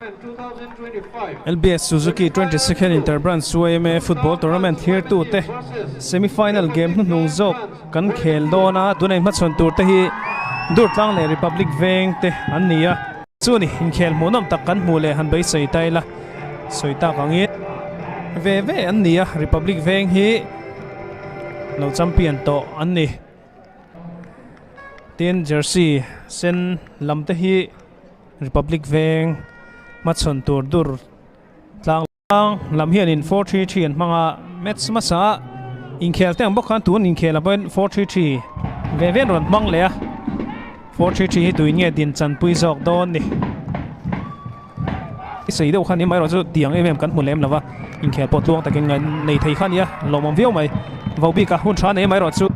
LBS Suzuki 22nd Interbranch YMA Football Tournament thirtute semi-final game hnuhnung zawk kan khel dawn a, tunah hmachhawn tur te hi Durtlang leh Republic Veng te an ni a. Chu ni, inkhel hmuhnawm tak kan hmuh leh han beisei ta ila sawi tak angin ve ve an ni a, Republic Veng hi lo champion tawh an ni. Tin, jersey sen lam te hi Republic Veng hmachhawn tur dur tlang lam hianin 4-3-3 an hmang a, match hmasa inkhel te ang bawk khan tun inkhel ah pawhin 4-3-3 ve ve an rawn hmang leh a, 4-3-3 hi tuin nge din chanpui zawk dawn ni. I sawi deuh kha ni mai erawh chu tiang em em kan hmu lem lo va, inkhel pawh tluang takin nei thei kha a nia, lawmawm viau mai. Vobika hun tha nei mai erawh chu.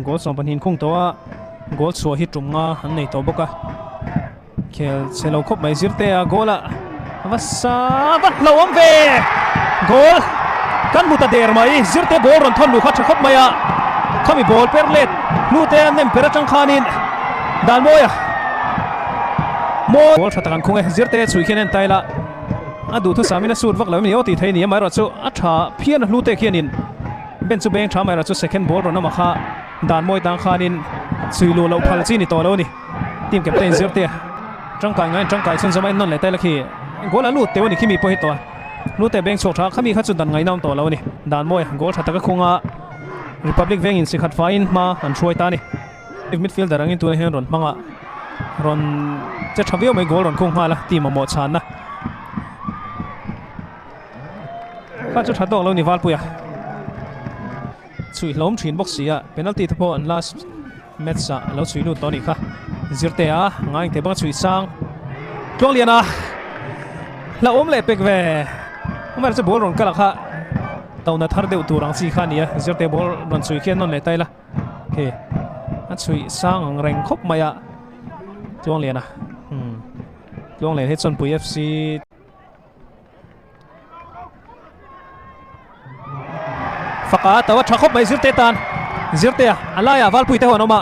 Goal 12 khung tawh a, goal chhuah hi tum nga an nei tawh bawk a. Khel chhe lo khawp mai zirte a goal a va sa va hlauhawm ve! Goal kan hmu ta der mai, zirte ball rawn thawn luh kha tha khawp mai a, khami ball per let hnute a nem per atang khanin Danmawia mawi goal tha tak an khung e, zirte chhui khian a en ta ila. A duhthusam in a sut vak lo em ni aw tih theih a ni amaherawh chu a tha phian a hlu te khianin bench chu beng tha amaherawh chu second ball rawn awm a kha dan mawi tang khanin chhui luh loh phal chi ni tawh lo a ni. Team captain Zirtea tangkai ngaiin tangkai chhunzawm a en nawn leh taila khi goal a lut teuh a ni khimi pawh hi tawh a hlu te beng chhuak tha khami kha chu dan ngaihna awm tawh lo a ni. Dan mawi goal tha taka khunga Republic vengin sikhat faiin hma an hruai ta a ni. Midfielder angin tunah hian rawn hmang a, rawn che tha viau mai goal rawn khung nghal a team mamawh chhanna. Kha chu tha tawk lo ni Valpuia. Chhuih hlawm thin bawk si a, penalty te pawh an last match ah a lo chhuih lut tawh a nih kha. Zirtea ngai thei bawk a chhuih sang Tluangliana hlauhawm leh pek ve. Amaherawhchu chu ball rawn kal ah kha tona thar deuh tur ang chi kha a ni a, Zirtea ball rawn chhuih khian nawn leh ta ila. He a chhuih sang ang reng khawp mai a Tluangliana umm Tluanglian hi Chawnpui FC faka to a tha khawp mai Zirte tan Zirtea a laiah Valpui te ho an awm a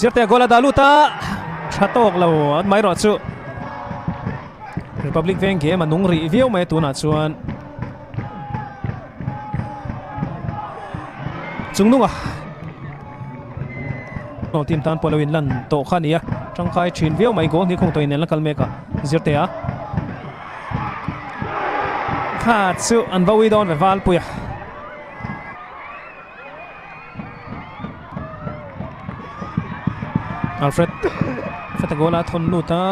Zirtea goal a dah lut a tha tawk lo an mai rawh chu Republic Veng game a nung rih viau mai tunah chuan. Chungnunga Goal team tan pawh lo in lan tawh kha a ni a, tangkai thin viau mai goal hnih khung tawh in la kal mek a, Zirte a kha chu an va ui dawn ve Valpui a. Alfred Feta goal a thawn lut a,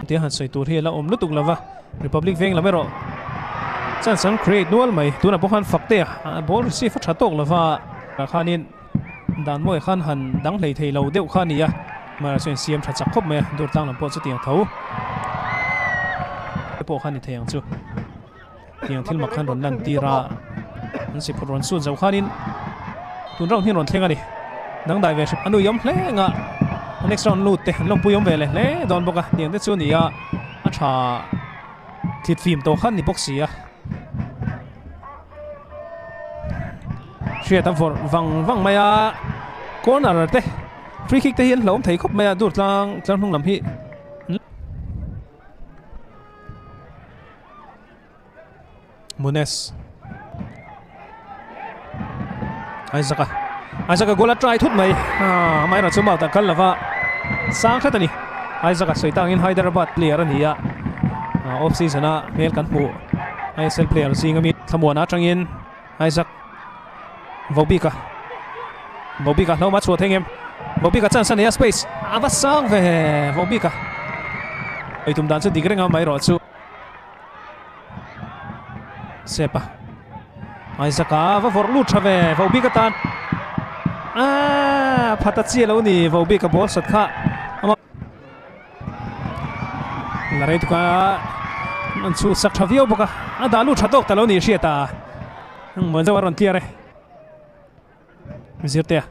tia han sawi tur hi a la awm lutuk lova. Republic veng lam erawh chance an create nual mai. Tunah pawh khan Fakte a ball receive a tha tawk lova ah khanin dan mawi khan han dang hlei thei lo deuh kha a ni a. Mahse chuan siam tha chak khawp mai a, dur tlang lam pawh chutiang tho te pawh kha ni thei ang chu. Tiang thil mak khan rawn lan tir a, an si phut rawn sut zo khanin tun round hi rawn thleng a ni. Dangdai ve hrep a nui awm hle nga next round lut te an lawmpui awm ve leh hle dawn bawk a, tiang te chu a ni a. A tha thlit fim tawh khan ni bawk si a. Hriat a vawrh vang vang mai a, corner te free kick te hi an hlauhawm thei khawp mai a, dur tlang tlang hnung lam hi. Munes Isaac a Isaac a goal a try thut mai ah mai chu mau tak kal lova sang hret ani Isaac a sawi tangin Hyderabad player ani a off season a hmel kan hmu ISL player zinga mi thlamuan atangin Isaac Vobika Vobika hlawm a chhuah thei ngem Vobika chance a nei a space a va sang ve Vobika eitum dan chu dik reng a mai rawh chu Sepa Isaac a va vawrh lut tha ve Vobika tan ah phata chi alo ni Vobika ball sat kha la rei tuk a an chhuh sak tha viau bawk a a dah lut tha tawk ta lo ni hriat a engmaw deuh a rawn clear e Zirtea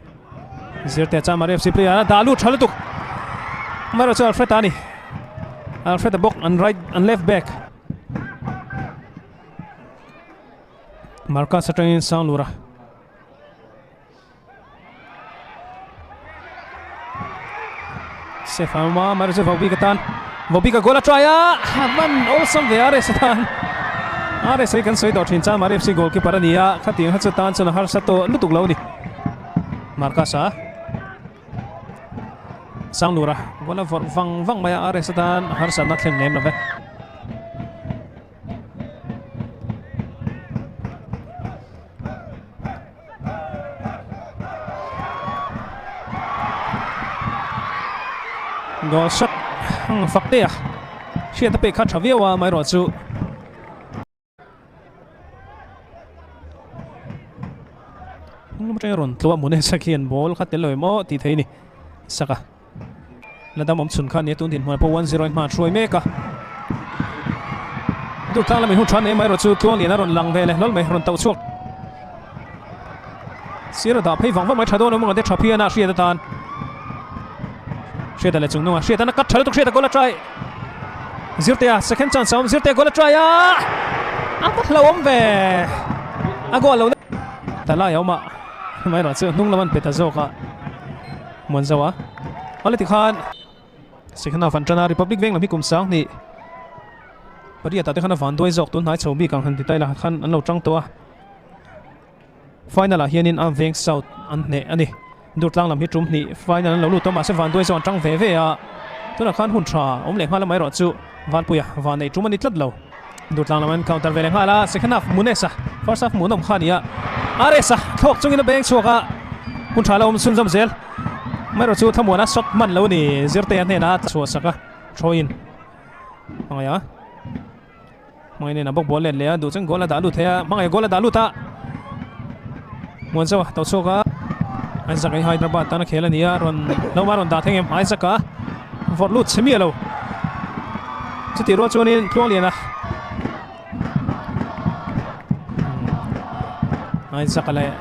Zirtea chuan Maria FC player a dah lut tha lutuk Maria chu Alfred a ni Alfred a bawk an right an left back Marcus atangin Sanglura. Safe a awm a, amaherawhchu Vobika tan Vobika goal a try a, a van awlsam ve a RS tan. RS hi kan sawi tawh thin chuan RFC goalkeeper a ni a, khatiang kha chu tan chuan a harsa tawh lutuk lo a ni. Marcus a Sanglura goal a vawrh vang vang mai a, RS tan harsatna thlen lem lo ve. Goal shot ang fak te a hriat a pek kha tha viau a amaherawh chu hnung atanga rawn tluah Munesa khian ball kha tel lo em aw tih theih a ni sak a. La dam awm chhun kha nia tun dinhmun pawh 1-0 in hma an hruai mek a. Dur tlang lamin hun tha nei mai erawh chu tluang lian a rawn lang ve leh hlawl mai rawn tauh chhuak. Sir a dah phei vang vang mai tha dawn awm ang te tha phian a hriat atan. Hriata leh chung nunga hriata na cut tha lutuk hriata goal a try. Zirtea second chance a awm Zirtea goal a try a. A va hlauhawm ve. A goal lo talai a awm a mai erawh chu hnung lam an pe ta zawk a. Muanzo a awle tikhan second half an tan a Republic Veng lam hi kum sang hnih pariat ah te khan a van duai zawk tun hnai chho bik ang han ti ta ila khan an lo tang tawh a final ah hianin a Veng South an hneh a ni Durtlang lam hi tum hnih final an lo lut tawh mahse van duai zawk an tang ve ve a tunah khan hun tha awm leh nghal amaherawh chu Vanpuia van neih tum a ni tlat lo Durtlang lam an counter ve leh nghal a second half Munesa first half hmuhnawm kha a ni a Aresa thlawk chungin a beng chhuak a hun tha la awm chhunzawm zel amaherawh chu thlamuana shot hman lo a ni Zirtea hnenah a chhuah sak a throw-in hmangaih a hmangaih nen a bawk ball let leh a duh chuan goal a dah lut thei a hmangaih goal a dah lut a Muanzawa tawh chhuak a Isaac hi Hyderabad tan a khel a ni a rawn hlauhma rawn dah thei em Isaac a vawrh lut chhe miah lo chutih rual chuanin Tluangliana Isaac a leh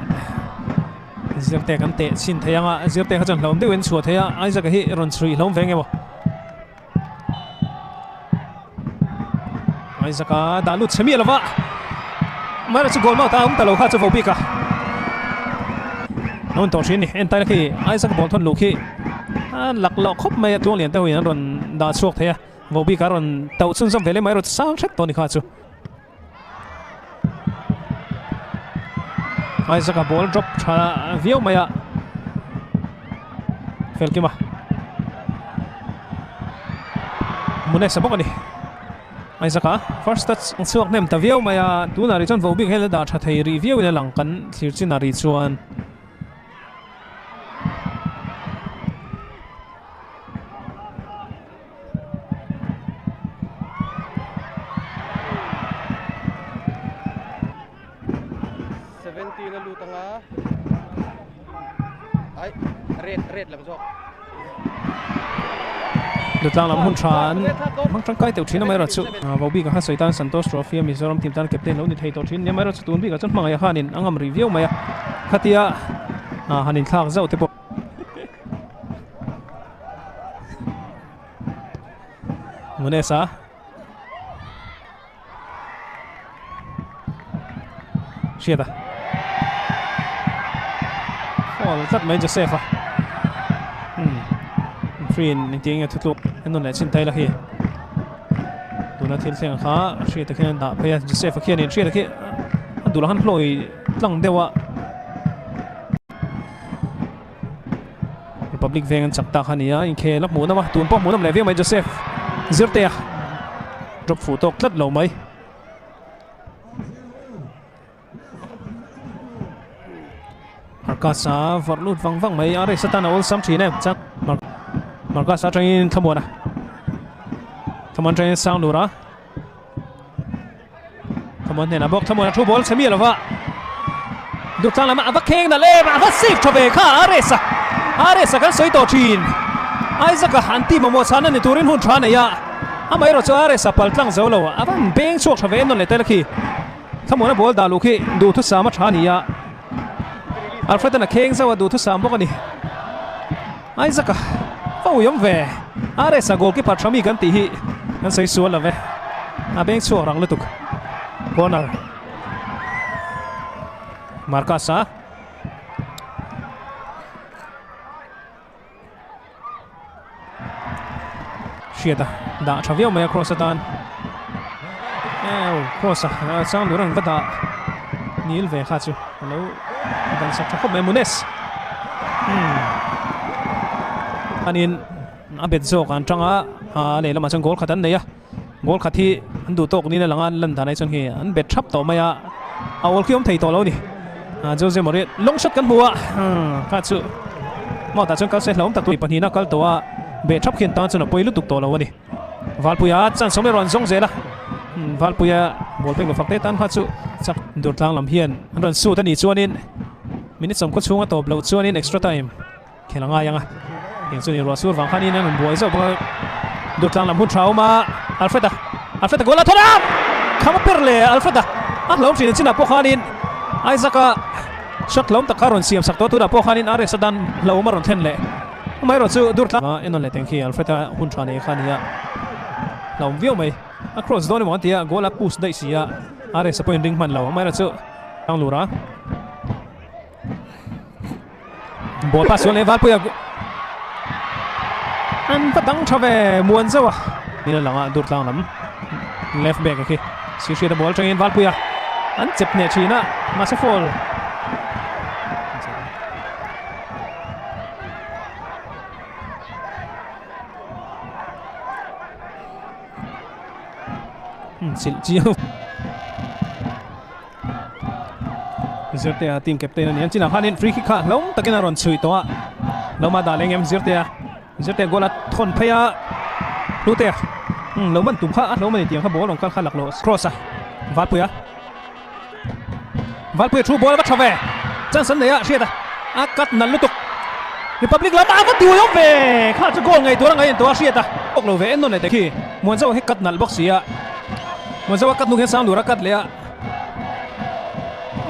Zirte kan teh chhin thei anga Zirte kha chuan hlauhawm deuhin chhuah thei a Isaac hi rawn chhuih hlauhawm ve nge maw. Isaac a dah lut chhe miah lova Mara chu goal mouth a awm ta lo kha chu vo bik a a hun tawh thin ni entai na khi Isaac ball thawn luh khi a lak loh khawp mai a tluang lian te ho in an rawn dah chhuak thei a vo bik a rawn tauh chhunzawm ve leh mai erawh chu sang hret tawh ni kha chu. Isaac a ball drop tha viau mai a Felkima Munes a bawk a ni Isaac a first touch ang chhuak hnem ta viau mai a tunah rih chuan Vobik hian a dah tha thei rih viau in a lang kan thlir chin ah rih chuan. Seventeen a lut anga ai red red lam zawk Dutlang lam hun tha an hmang tangkai teuh thin amaherawh chu Vobik a kha sawi tan Santosh Trophy a Mizoram team tan captain lo ni thei tawh thin nia amaherawh chu tun bikah chuan hmangaih a khanin a ngam rih viau mai a khatia han inthlak zauh te pawh Munesa Hriata Foul tlat mai Joseph a Free in engtiang nge thutluk en nawn leh chin taila khi tuna thil thleng kha Hriata khian a dah phei a Joseph a khianin Hriata khi a duh lah khan hlawi tlang deuh a. Republic veng an chak tak a ni a, inkhel a hmuh nawm a, tun pawh hmuh nawm leh viau mai Joseph Zirtea drop fuh tawk tlat lo mai. Marcus a vawrh lut vang vang mai, a race atan a awlsam thin em chak Marcus atangin Thlamuana Thlamuan atangin Sanglura Thlamuan hnenah bawk Thlamuan a thu ball chhe miah lova Durtlang lamah a va kheng nalh em a va save tha ve kha a race a a race a kan sawi tawh thin Isaac a an team mamawh chhan a ni turin hun tha a nei a amaherawh chu a race a pal tlang zo lo a van beng chhuak tha ve en nawn leh tel khi Thlamuan a ball dah luh khi duhthusam a tha a ni a Alfred an a kheng zauh a duhthusam bawk a ni Isaac a va ui awm ve RS a goalkeeper tha mi kan tih hi kan sawi sual lo ve a beng chhuak rang lutuk corner Marcus a Hriat a dah tha viau mai a cross atan cross a chang tur an va dah nil ve kha chu a lo dan sak tha khawp mai Munes anin a bet zawk an tang a a lehlamah chuan goal khat an nei a goal khat hi an duh tawk niin a lang a an lan dan ah chuan hei an bet thap tawh mai a a awl khi awm thei tawh lo a ni Jose Mourinho long shot kan hmu a kha chu maw tah chuan kal se hlauhawm tak tur pahnihna kal tawh a beh thap khian tan chuan a pawi lutuk tawh lo a ni Valpuia chance awm erawh an zawng zel a Valpuia ball pek lo fak te tan kha chu chak dur tlang lam hian an rawn sut a nih chuanin minute sawmkhaw chhunga tawp loh chuanin extra time Khel a ngai ang a, eng chu ni ruah sur vang khanin an rawn buai zauh bawk a, Durtlang lam hun tha a awm a, Alfred-a, Alfred-a goal a thawn a, kham a per leh Alfred-a a hlawm thin chinah pawh khanin Isaac-a shot hlawm tak kha a rawn siam sak tawh a, tunah pawh khanin RS-a dan hlauhawm a rawn thlen leh amaherawh chu Durtlang a en awn leh teng khi Alfred-a hun tha nei kha a ni a, hlauhawm viau mai, a cross dawn emaw an ti a, goal a push daih si a, RS-a pawhin ring hman lo amaherawh chu Bangalore-a. Ball pass chuan leh Valpuia an va dang tha ve muan zauh a in a lang a Durtlang lam left back a khi si hriat a ball atangin Valpuia an chep hneh thin a mahse foul chilh chiang. Zirtea team captain a ni ang chinah khanin free kick kha hlawm takin a rawn chhui tawh a lo ma dah leng em Zirtea Zirtea goal a thawn phei a Hlutea umm lo man tum kha a hlawm a ni tiang kha ball rawn kal kha laklawh cross a Valpuia Valpuia thu ball a va tha ve chance an nei a hriat a a cut nal lutuk Republic lam a va ti awm ve kha chu goal ngei tur a ngaih an tawh a hriat a awk lo ve en nawn leh te khi Muanzau hi cut nalh bawk si a Muanzau a cut hnu hian Sanglura a cut leh a.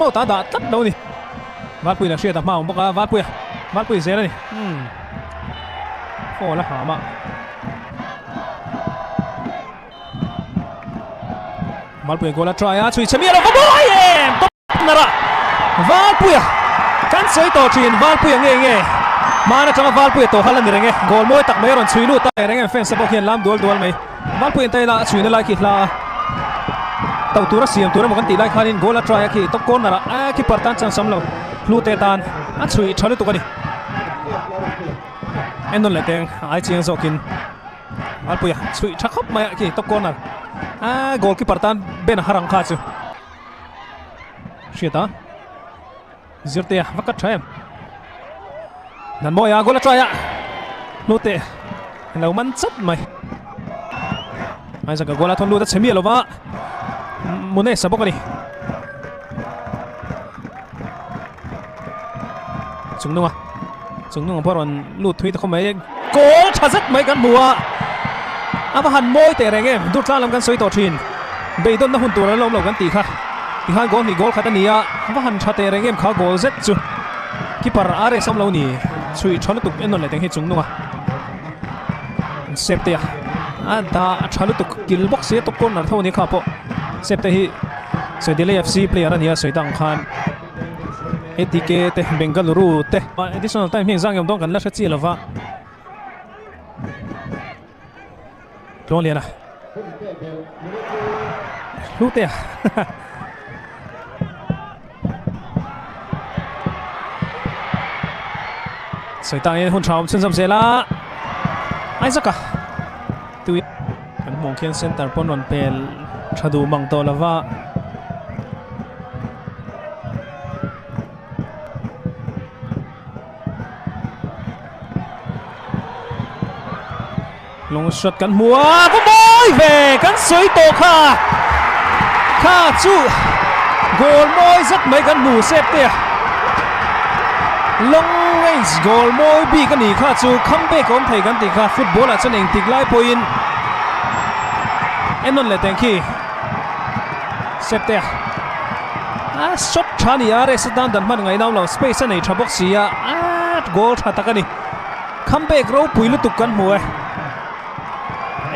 Maw ta dah tlat lo a ni. Valpui la hriat a hma awm bawk a, Valpuia, Valpui zel a ni. Umm Foul a ham a. Valpuia goal a try a, chhui chhe miah lo va mawi em! Top nara Valpuia kan sawi tawh thin Valpuia nge nge hman atanga Valpuia tawh kha la ni reng e, goal mawi tak mai a rawn chhui lut a. Reng em fans te pawh khian lam dual dual mai. Valpui an taila a chhuina lai khi hla a to tura siam tur emaw kan tih lai khanin goal a try a khi top corner ah a keeper tan chance awm lo hlute tan a chhui tha lutuk a ni. En nawn leh teng ai chiang zawkin Valpuia chhui tha khawp mai a khi top corner a goal keeper tan Ben a har ang kha chu hriat a. Zirtea va cut tha em. Nanmawia goal a try a. Hnute lo man chat mai. Isaac a goal a thawn lut a chhe miah lova. Munesa bawk a ni. Chungnunga Chungnunga pawh rawn lut thui ta khawp mai. Goal tha zet mai kan hmu a. A va han mawi teh reng em. Durtlang lam kan sawi tawh thin. Beidawnna hun tur a la awm lo kan tih kha. Tikhan goal hnih goal khat a ni a, va han tha teh reng em kha goal zet chu keeper a reh sam lo ni. Chhuih tha lutuk en nawn leh teng hi chung nung a. Sep te a a dah tha lutuk kil bawk sia top corner tho a ni kha pawh. Sep te hi sawi Delhi FC player a ni a sawi dang khan ATK te Bengaluru te additional time hi engzah nge awm dawn kan la hre chiah lova. Tluangliana Hlutea Sawi tang in hun tha awm chhunzawm zel a Isaac-a tui kan hmuh ang khian center pawn rawn pel tha duh mang tawh lova. Long shot kan hmu a, va mawi ve! Kan sawi tawh kha! Kha chu goal mawi zet mai kan hmu sep te a. Long range goal mawi bik a ni kha chu comeback a awm thei kan tih kha football ah chuan engtik lai pawhin en nawn leh teng khi sep te a. A shot tha a ni a, race atan dan hman ngaih nau lo, space a nei tha bawk si a, a goal tha tak a ni. Comeback ropui lutuk kan hmu e.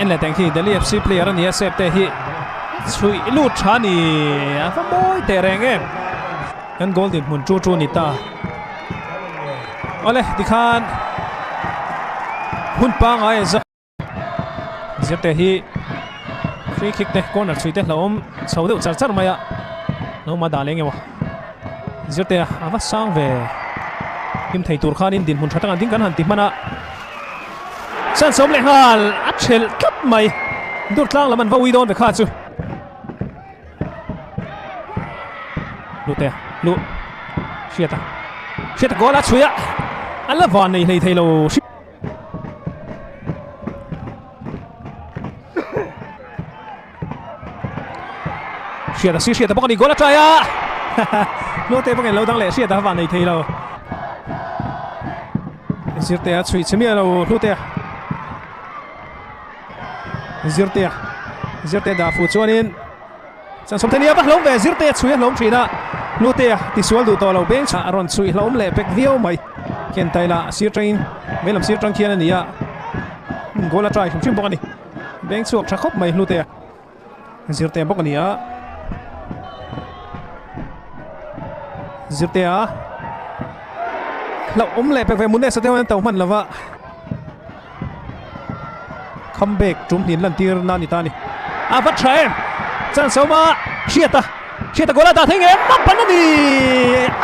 En leh teng khi Delhi FC player a ni a, save te hi chhuih lut tha a ni, a va mawi teh reng em. Kan goal dinhmun chu chu a ni ta. Awle tikhan hun pangai a. Zirte hi free kick te corner chhui te hlauhawm chho deuh char char mai a, lo ma dah leh nge maw. Zirte a va sang ve him thei tur khanin dinhmun tha takah ding kan han ti hman a, chance awm leh nghal a thelh tlat mai. Durtlang lam an va ui dawn ve kha chu. Lute lu hriata hriata goal a chhui a an la van nei hlei thei lo hriata si hriata bawk a ni goal a try a lute bawk in lo dang leh hriata van nei thei lo zirte a chhui chhe miah lo hlute Zirtea Zirtea dah fuh chuanin Chansawm thei nia va hlawm ve Zirtea chhui a hlawm thin a Hlutea tisual duh tawh lo beng chhah a rawn chhui hlawm leh pek viau mai Ken Taila sir tangin veilam sir tang khian a ni a goal a try hrim hrim bawk a ni beng chhuak tha khawp mai Hlutea Zirtea bawk a ni a Zirtea hlauhawm leh pek ve Munesa te ho hian an to hman lova. Comeback tum hnin lan tir na ni ta ni. A va tha em! Chance a awm a, Hriata, Hriata goal a dah thei ngei a, ban a ni!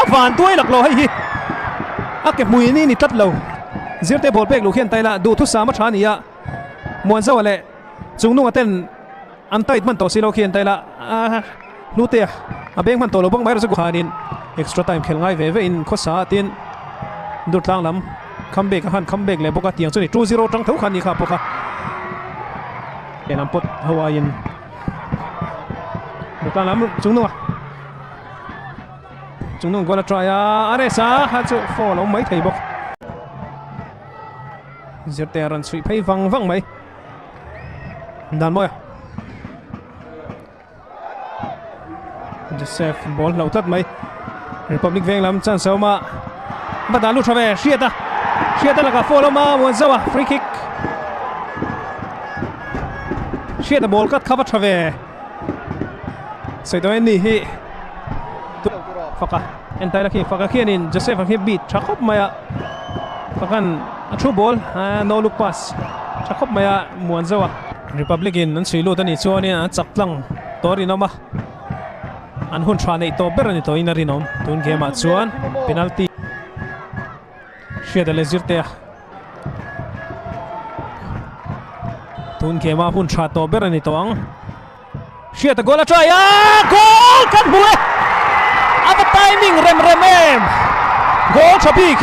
A van tuai lak lo hei hi. A ke hmui ni ni tlat lo. Zirte ball pek luh khian taila duhthusam a tha a ni a, Muanzawa leh Chungnunga ten an tight hman tawh si lo khian taila a hlute a beng hman tawh lo bawk mai erawh chu khanin extra time khelh ngai ve ve in khawsa a tin Durtlang lam comeback a han comeback leh bawk a tiang chu ni 2-0 tang tho kha ni kha pawh kha lehlam pawt ho aiin Durtlang lam chungnunga chungnung goal a try a Aresa kha chu foul a awm mai thei bawk Zirte a rawn chhuih phei vang vang mai. Dan mawi a. Joseph ball hloh tlat mai. Republic veng lam chance a awm a. Va dan lut tha ve Hriata. Hriata lakah foul awm a Muanzawa free kick. Hriata ball cut kha va tha ve. Sawi ni hi Faka entai la khi Faka khianin Joseph a khi beat tha khawp mai a. Fakan a thu ball no look pass tha khawp mai a Muanzawa. Republic in an chhui lut a nih chuanin an chak tlang tawh a rinawm a, an hun tha neih tawp ber a ni tawhin a rinawm. Tun game ah chuan penalty hriat a leh zirte a. Tun game ah hun tha tawp ber a ni tawh ang. Hriat a goal a try a, goal kan hmu e! A va timing rem rem em! Goal tha bik,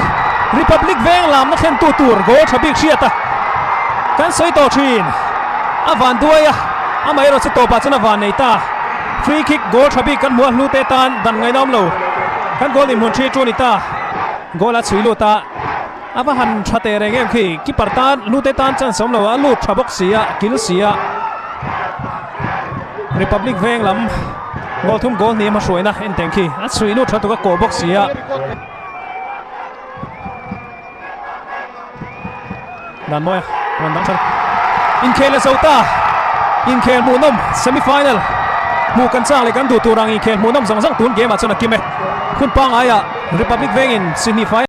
Republic veng lamna thlentu tur goal tha bik Hriat a kan sawi tawh thin. A van duai a, amaherawh chu tawpah chuan a van nei ta. Free kick goal tha bik kan hmu a, hlute tan dan ngaihna awm lo. Kan goal inhmun thi chu a ni ta. Goal a chhui lut a, a va han tha teh reng em khi. Keeper tan hlute tan chance awm lo a, lut tha bawk si a, kil si a. Republic veng lam goal thum goal hnih a hmahruaina en teng khi a chhui lut tha tuk a kawh bawk si a. Dan mawi a rawn dang tha inkhel a zo ta inkhel hmuhnawm semi final hmuh kan chak leh kan duh tur ang inkhel hmuhnawm zawng zawng tun game ah chuan a kim e hun pangai ah Republic vengin si hnih fai.